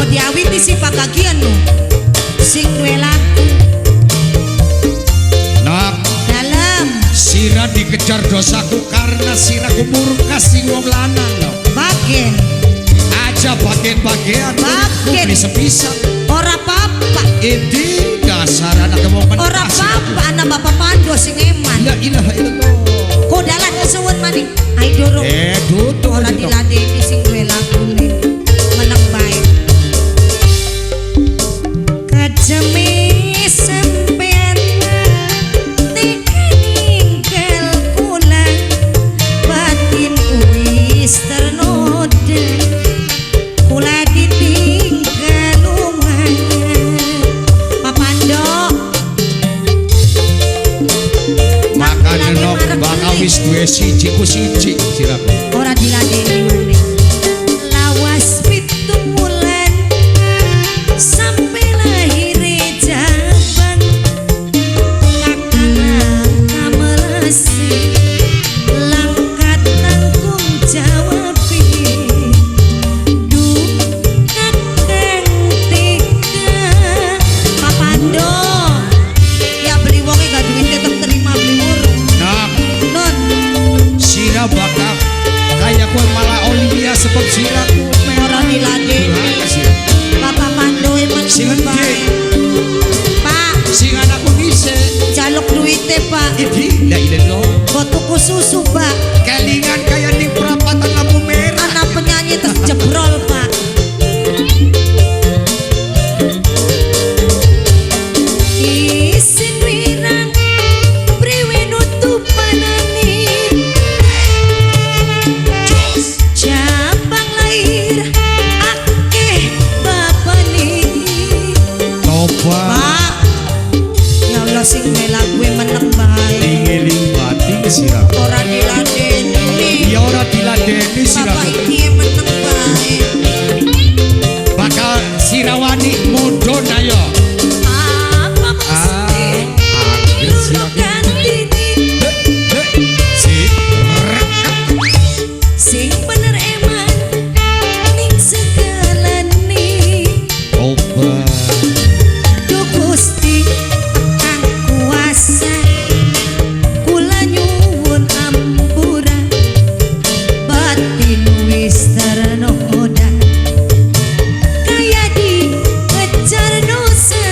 Diawiti si pagagian no. Sing duwe lagu. Nak Dalem. Sira dikejar dosaku karena siraku murka sing wong lanang no. Bagen. Aja bagian-bagian. Bagen. Beli sepisan. Ora apa-apa. Ini dasar anak wong mentah. Ora apa-apa anak Bapak Pando sing eman. La ilaha illallah. Kodalan kesuwun maning. Ayo dorong. Tutup. Ora diladeni sing duwe lagune. Meneng bae. Kajeme sampean ninggal kula batin wis ternoda kula ditinggal lunga. Pak Pando Makane nok bakal wis duwe siji ku siji siraku. Ora diladeni maning. Lawas 7 bulan sampai lahir jabang kakang kamelesi langkat tanggung jawabi du kakang tiga. Pak Pando ya beli wonge gak duit tetep terima beli murung. Nak Non sira bakal kaya kowe malah Olivia sebab siraku ora diladeni. Bapak Pando emang Sing endi? bae. Pak Sing anakku dhisik. Jaluk duite Pak. Iki la ilaha illallah. Buat tuku susu Pak. Kelingan kaya ning perapatan lampu merah. Anak penyanyi terus jebrol Pak. Isin wirang priwe nutupanani cabang lahir akeh bapani. Toba. Pak ya Allah sing lagu meneng bae. Eling batin siraku. Ora diladeni. Ya ora diladeni Bapak siraku. Iki meneng bae. Bakal sirawani mudhun ayo. Apa mesti Angger luru siraku. gantini Si sing bener eman ning segalane. Toba. Duh Gusti kang kuasa kula nyuwun ampura batin wis ternoda kaya dikejar dosa.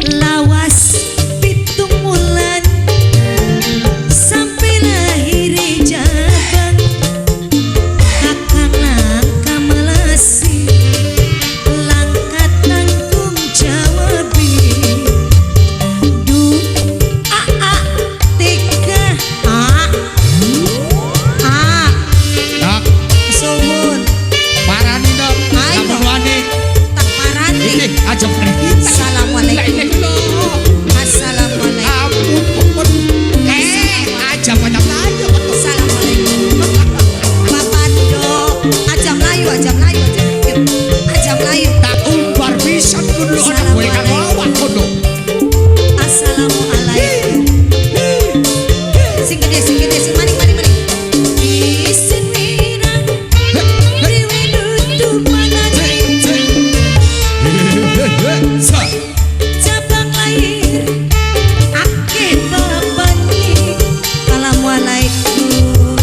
Lawas 7 bulan sampai lahir jabang kakang langka melesi langka tanggung jawabi du a a tiga a a. Nak Suwun. Parani dong. Ayo. Lamun wani. Tak parani. Ini aja pergi. Assalamualaikum. La ilaha illallah. Assalamualaikum. Ampun, ampun. Aja banyak tanya. Assalamualaikum Pak Pando. Aja melayu, aja melayu, aja melayu, aja melayu. Tak umbar pisan kudu ana kowe kang awak kono. Assalamualaikum. Sing gede, sing gede, sing maning, maning, maning. Isin wirang priwe nutupanane cabang lahir akeh bapane. Assalamualaikum.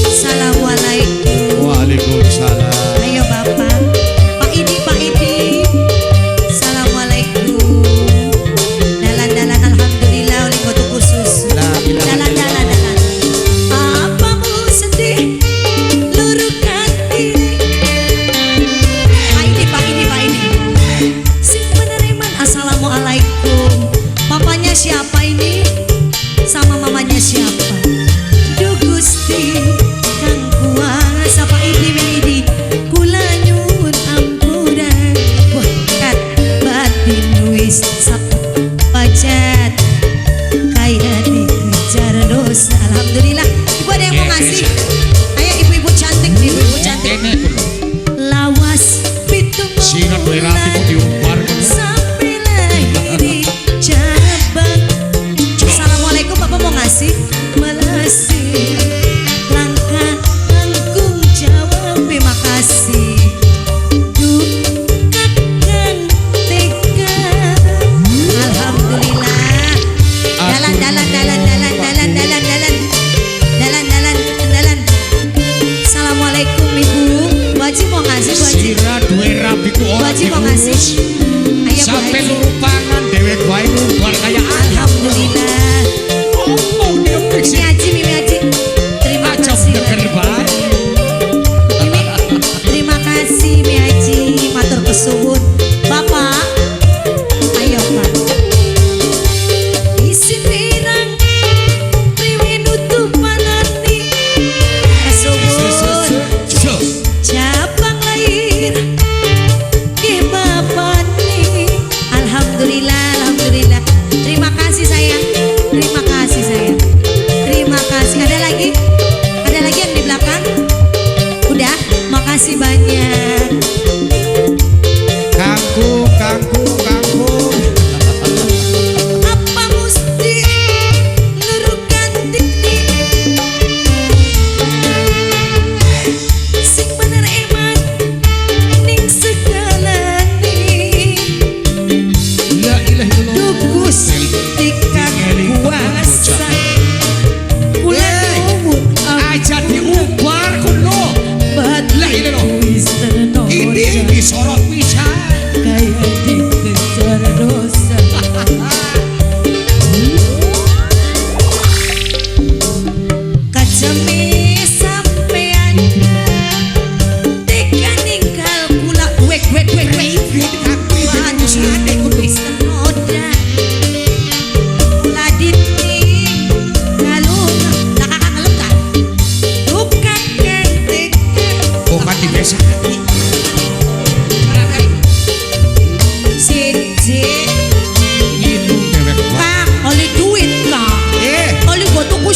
Assalamualaikum. Waalaikumsalam. Ayo Bapak. Pak Idi, Pak Idi. Assalamualaikum. Dalan-dalan alhamdulillah oleh kotu khusus. La ilaha Dalan dalan dalan. Apa mu sedih luru kati. Pak Idi, Pak Idi, Pak Idi. Sing penerimaan assalamualaikum. Papanya siapa ini? Sama mamanya siapa? Duh Gusti kang kuasa. Pak Idi min Idi kula nyuwun ampura. Wah kat batin wis pajat kaya dikejar dosa. Alhamdulillah. Ibu ada yang mau ngasih? Ayo ibu-ibu cantik nih, ibu-ibu cantik. Kene kulo. Lawas 7 Sing duwe rapi kok diumbar kono. sampai lahir cabang. Assalamualaikum Bapak mau ngasih? Melesi langkah tanggung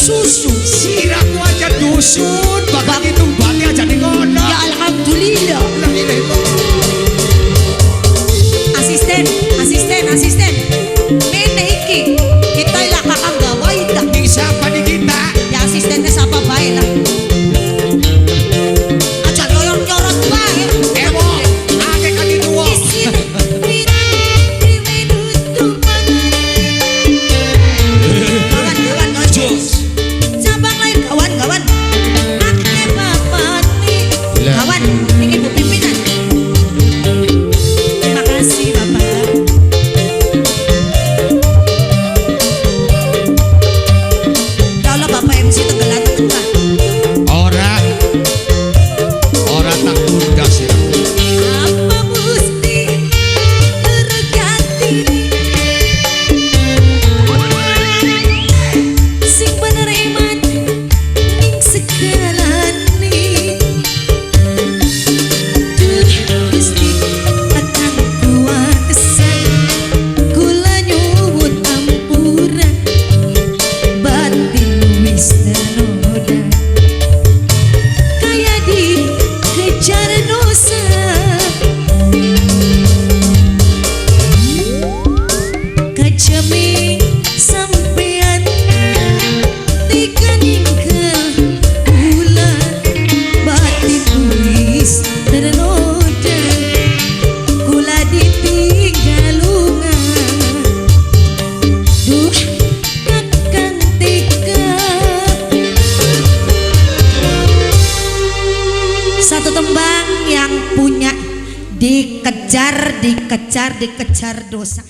susu. Siraku aja dusun, bakal ngitung bati aja di kono. Ya alhamdulillah. Lah ini kok. Asisten, asisten, asisten. Mene iki. Kita lah kakang gawai dah. Ning siapa nih kita? Ya asistennya siapa bae lah. Aja nyorot-nyorot bae. Ewo, akeh kan itu wo. Isin pirang dhewe nutup mangan. Kawan, kawan, kawan. Jos. Cabang lain kawan, kawan. Akeh bapati. Lah. Kawan, ini Bu pimpinan. Terima kasih Bapak. Ya Allah Bapak MC tenggelam Pak. Ora. Ora tak tunda siraku. Apa mesti terganti sing bener iman ning segalane. Duh Gusti kakang kuasa, kula nyuwun ampura, batin wis ternoda kaya dikejar dosa. Kajame sampean tiga ninggal kula, batin wis ternoda, kula ditinggal lunga. Duh kakang tega. Satu tembang yang punya dikejar, dikejar, dikejar dosa.